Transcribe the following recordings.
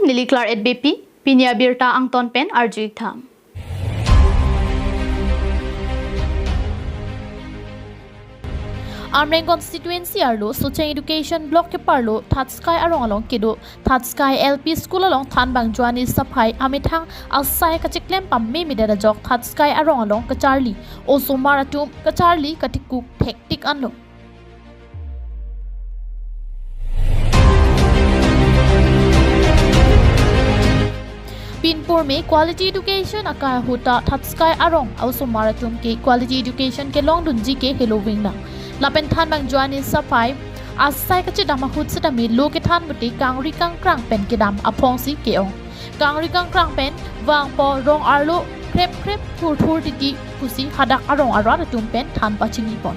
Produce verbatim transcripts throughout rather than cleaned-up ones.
Neli Claret Beypi, pini abirta angton pen arju-ik tha. Amreng constituency arlo Socheng Education Block keparlo Thatskai arong along kedo Thatskai L P School along thanbang Joanne Saphai amethang asai kachiklem pamemedet ajok Thatskai arong along kacharli osomar atum kacharli katikuk thektik anlo. Pinpur me quality education akai ahut ta Thatskai arong osomar atum ke quality education kelongdunji ke heloving nang. Lapen thanbang Joanne Saphai asai kachedam ahut setame lo kethan pute kangri kangkrang pen kedam aphongsi ke-ong. Kangri kangkrang pen vangpo rong arlo krep krep thurthur titi pusi hadak arong arat atum pen than pachinipon.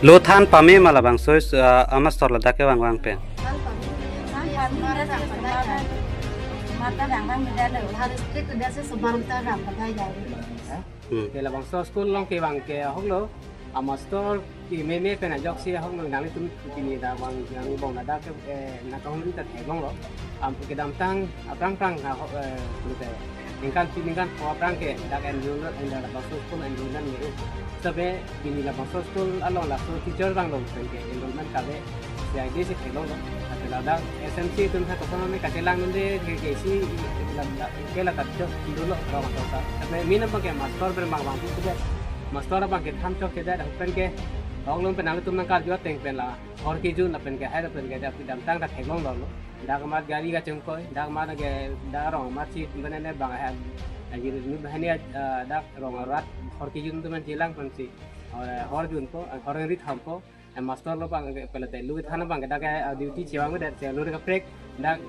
Lo than pame ma labangso, ah, amastor ladak kevang vang pen? Hmm. Ke labangso school along kevang ke ahok lo, amastor kememe pen ajoksi ahok lo, nanglitum pini dak vang nangbong ladak ke, eh, nangkahumri ta theklonglo. Am kedamtang aphrang phrang ahok, eh, pute ningkan pi ningkan pho aphrang ke dak enroll, eh, dak labangso school enrollment me-e. Sebe pini labangso school along laso teacher vanglo pen ke enrollment kave C I D si theklonglo. Ate ladak S M C atum ha koson me kachelang nunde ke, ke isi la, la, ke la kachok dolo rong atau ta. Tapi mina abang ke master pen bang bang tu sudah. Master abang ke than chokchedet ahut pen ke ahok lo pen nanglitum nangkarju ateng pen la hor kejun lapen ke hai lapen ke dak kedamtang ta theklonglo. Dak amat gari kachongkoi, dak amat ke dak rong amat si bene ne bang hai. Ajir nu bahani, ah, dak rong arat hor kejun atum chelang pensi. Hor, hor junpo, hor rit hampo. Eh, master lo abang ke pelate lo than abang ke dak ke, ah, duty chevangvedet, che lo kaprek dak,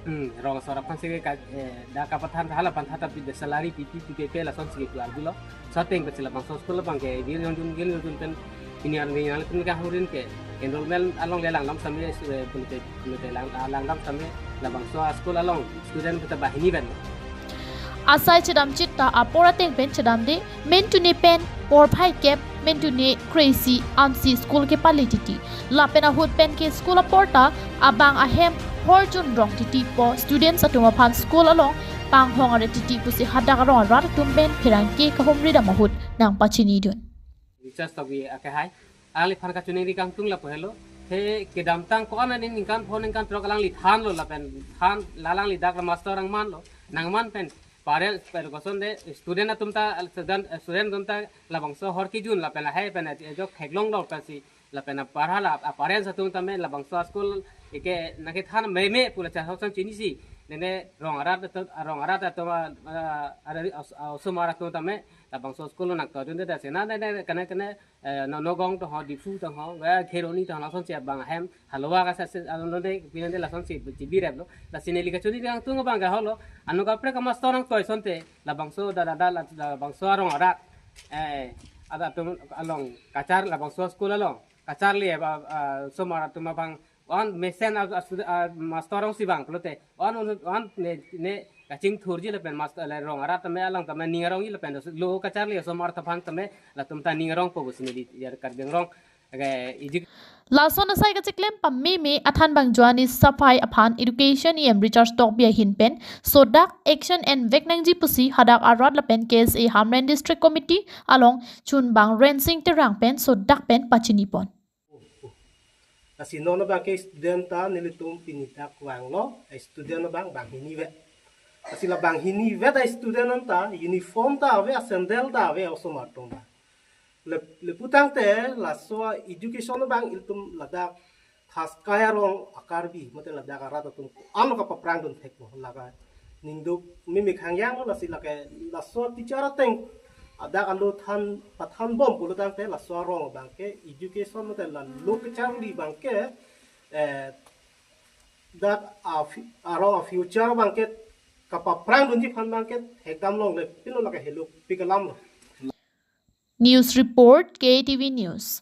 hmm, rong asor aphan si ke ka, eh, dak kapathan hala aphan tha ta pi de salary pi pi pi ke ke lason si ke keluar dolo. Sateng pensi labangso school abang ke gil yong jun gil yong jun pen ini arni yang pen ka hurin ke enrollment along le langdam same, eh, pulite pulite lang, ah, langdam same labangso school along student kita banghini pen. Asai chedam chit ta apor ateng pen chedamde, mentune pen porphai kep, mentune kre-isi ansi school kepale titi. Lapen ahut pen ke school apor ta abang ahem hor jun rong titi po students atum aphan school along panghong are titi pusi hadak arong arat atum pen pherangke kahumri dam ahut nangpachinidun. Richard Tokbi ake hai. Alangli aphan kachiningri kangtung lapu helo. He kedamtang ko-an aningkan pho ningkan throk alangli thanlo lapen than la alangli dak la master angmanlo. Nangman pen parents pen koson de student atum ta student, student atum ta labangso hor kejun lapen lahai pen ajok theklonglo pensi lapen aparha la, ah, parents atum tame labangso school eke nangkethan meme pu la chahoksan chinisi. Nene rong arat atum, rong arat atum, ah, ah, ah, os-, ah, osomar atum tame labangso school nangtodunde dasi. Na, ne, ne, kene, kene, eh, no, Nagaon tong ho, Diphu tong ho, eh, Kheroni tong ho, lasonsi abang ahem halowa ka sa, sa, ano de, pinande lasonsi chibireplo. Lasi neli kachiningri kangtung abang ke holo, ano kaprek amastor nangtoi asonte, labangso da, da, da, la, labangso arong arat. Eh, ada atum along kachar labangso school along kacharli, eh, ba, ah, osomar atum abang on mesen a, a, a, master arong si bang pulote on, on, on ne, ne kachingthurji lapen master le rong arat tame alang tame ning arongji lapen lo kacharli osomar ta aphan tame latum ta ning arongpo pusi neli ya Karbi Anglong ke iji. Lason asai kachiklem pameme athanbang Joanne Saphai aphan Education E M Richard Tokbi ahin pen sodak action envek nangji pusi hadak arat lapen K S A Hamren District Committee along chunbang Rensing Terang pen sodak pen pachinipon. Lasi non abang ke student ta nelitum pini dak vanglo, student abang banghinivet. Lasi la banghinivet a student anta uniform ta ave, a sandal ta ave osomar atum abang. Le, lapu tangte laso education abang ilitum ladak Thatskai arong a Karbi mate ladak arat atum ano kapaprangdun thekpo lake ningduk mimi khangyang lo. Lasi lake laso teacher ateng adak alo than pathan bom pulo tangte laso arong abang ke education mate la lo kacharli abang ke, eh, dak a fi-, arong a future abang ke kapaprangdunji aphan abang ke hekdam longle pilo lake helo pik alam lo. News report, K T V News.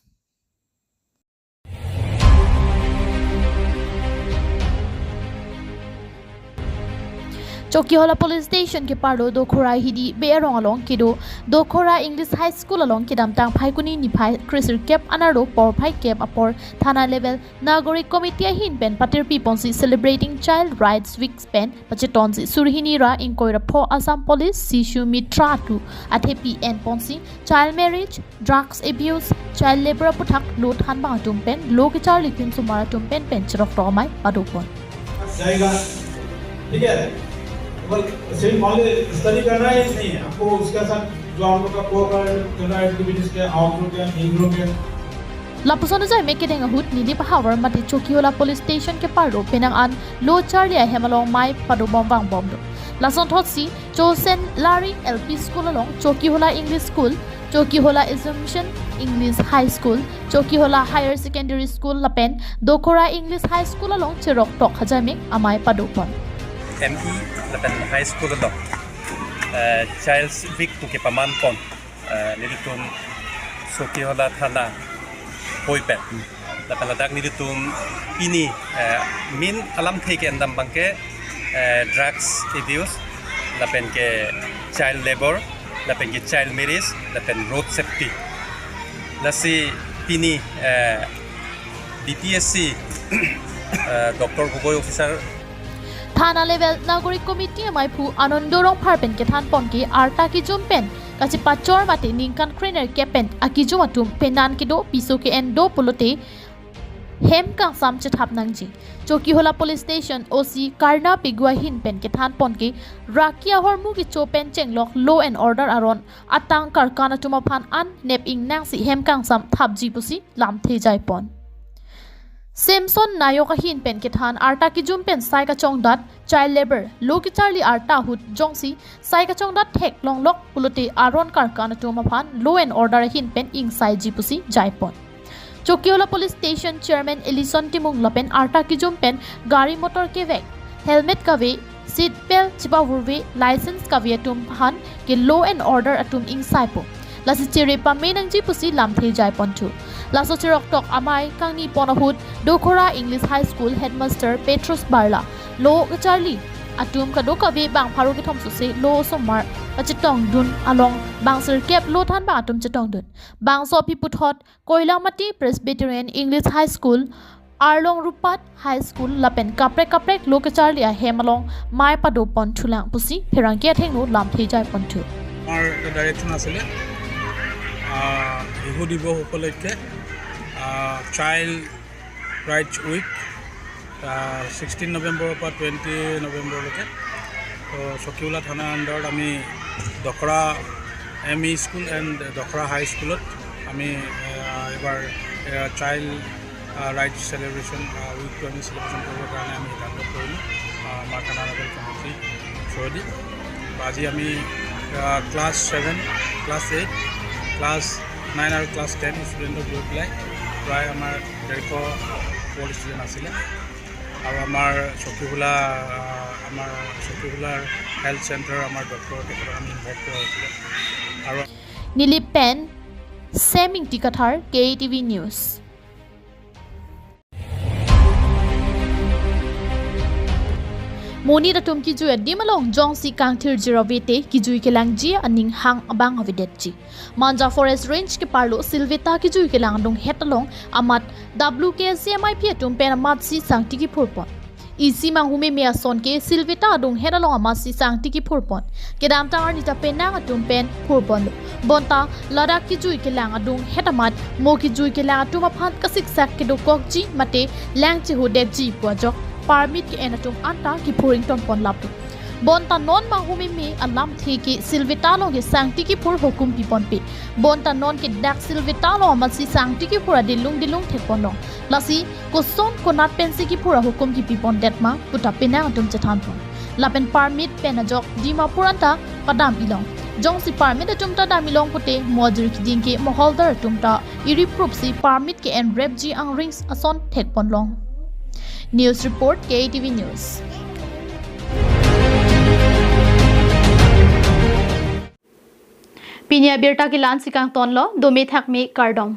Chokihola Police Station keparlo Dokhora Hidi Be arong along kedo Dokhora English High School along kedamtang Phaikuni niphai kresirkep anarlo porphai kep apor thana level Nagorik Committee ahin pen patirpi ponsi Celebrating Child Rights Week pen pachetonsi suri hini ra ingkoi ra pho Assam Police Sishu Mitra atum athepi en ponsi child marriage, drugs abuse, child labour aputhak lo thanbang atum pen lo kecharli pen sumar atum pen pen cheroktok amei padopon. जाएगा, ठीक है? केवल सिर्फ मान लीजिए स्टडी करना ही नहीं है, आपको उसके साथ जो हम लोग का को करिकुलर एक्टिविटीज के, आउटडोर के, इनडोर के, Lapuson ajai mek kedeng ahut Nilip ahavar mate Chokihola Police Station keparlo penang an lo charli ahem along mei padobom vangbomlo. Lasonthotsi Chosen Laring L P School along, Chokihola English School, Chokihola Assumption English High School, Chokihola Higher Secondary School lapen Dokhora English High School along cheroktok ajai mek amei padopon. M E lapen High School along, eh, Child's Week pu kepaman pon, eh, nelitum Chokihola Thana pui pen. Lapen ladak nelitum pini, eh, main alamthe ke-endam abangke, eh, drugs abuse, lapen ke child labour, lapen ke child marriage, lapen road safety. Lasi pini, eh, B P S C, eh, Doctor Gogoi officer Thana level Nagorik Committee ameiphu Anando Rongphar pen kethan pon ke arta kijum pen kachepachor mate ningkan krenerkep pen akijum atum penan kedo piso ke-en do pulote hem kangsam chethap nangji. Chokihola Police Station O C Karna Pegu ahin pen kethan pon ke raki ahormu kecho pen chenglok law and order aron atang karkan atum aphan an nep ingnangsi hem kangsam thapji pusi lamthe jaipon. Samson Nayok ahin pen kethan arta kijum pen sai kachongdat, child labour, lo kecharli arta ahut jongsi sai kachongdat theklonglok pulote aron karkan atum aphan law and order ahin pen ingsaiji pusi jaipon. Chokihola Police Station Chairman Ellison Timung lapen arta kijum pen gari motor kevek, helmet kave, seat belt chepavurve, license kave atum aphan ke law and order atum ingsaipo. Lasi chere pame nangji pusi lamthe jaiponthu. Laso cheroktok amei kangni pon ahut Dokhora English High School Headmaster Petrus Barla lo kecharli atum kadokave bang pharo kethom sose lo osomar pachetongdun along bang sirkep lo thanbang atum chetongdun. Bangso aphi puthot Koilamati Presbyterian English High School, Arlong Rupat High School lapen kaprek kaprek lo kecharli ahem along mei padoponthulang pusi pherangke athengno lamthe jaiponthu. আমাৰ এটা ডাইৰেকশ্যন আছিলে, আহ, শিশু দিৱস উপলক্ষে, আহ, child rights week, আহ, ছিক্সটিন নৱেম্বৰৰ পৰা টুৱেণ্টি নৱেম্বৰলৈকে। তো চকিউলা থানাৰ আণ্ডাৰত আমি দখৰা এম ই স্কুল এণ্ড দখৰা হাই স্কুলত আমি, আহ, এইবাৰ, আহ, চাইল্ড, আহ, ৰাইটছ চেলিব্ৰেশ্যন, আহ, উইকটো আমি চেলিব্ৰেশ্যন কৰিবৰ কাৰণে আমি সিদ্ধান্ত কৰিলোঁ, আহ, আমাৰ থানা লেভেল কমিটি থ্ৰুৱেদি। আজি আমি, আহ, class seven, class eight, class nine আৰু ক্লাছ টেন ষ্টুডেণ্টক লৈ পেলাই প্ৰায় আমাৰ ডেৰশ পোৱালি ষ্টুডেণ্ট আছিলে। আৰু আমাৰ চকীহোলা, আহ, আমাৰ চকীহোলাৰ হেল্থ চেণ্টাৰ আমাৰ ডক্টৰ তেখেতক আমি ইনভাইট কৰা হৈছিলে। আৰু Nilip pen Seming Tikathar, K A T V News. Monit atum kijui adim along jongsi kangthir jirove te kijui kelangji aning hang abang avedetji. Manja Forest Range keparlo Silveta kijui kelang adunghet along amat W K S C M I P atum pen amatsi sangti kiphurpon. Isi manghumeme ason ke Silveta adunghet along amatsi sangti kiphurpon. Kedamtang arni ta penang atum pen phurponlo. Bonta ladak kijui kelang adunghet amat mo kijui kelang atum aphan kasiksak kedokokji mate lang chehudetji pu ajok permit ke-en atum anta kiphur ingtonpon laplo. Bonta non manghumeme alamthe ke Silveta along ke sangti kiphur hukum piponpe. Bonta non ke dak Silveta along amatsi sangti kiphur adilung dilung thekponlong. Lasi koson konat pensi kiphur ahukum kipipondet ma puta penang atum chethanpon. Lapen permit pen ajok Dimapur anta padam ilong. Jongsi permit atum ta dam ilong pute mo ajir kiding ke moholdar atum ta iri prupsi permit ke-en repji angrings ason thekponlong. News report, K A T V News. Pini abirta ke la-ansi kangtonlo, dome thakme kardom.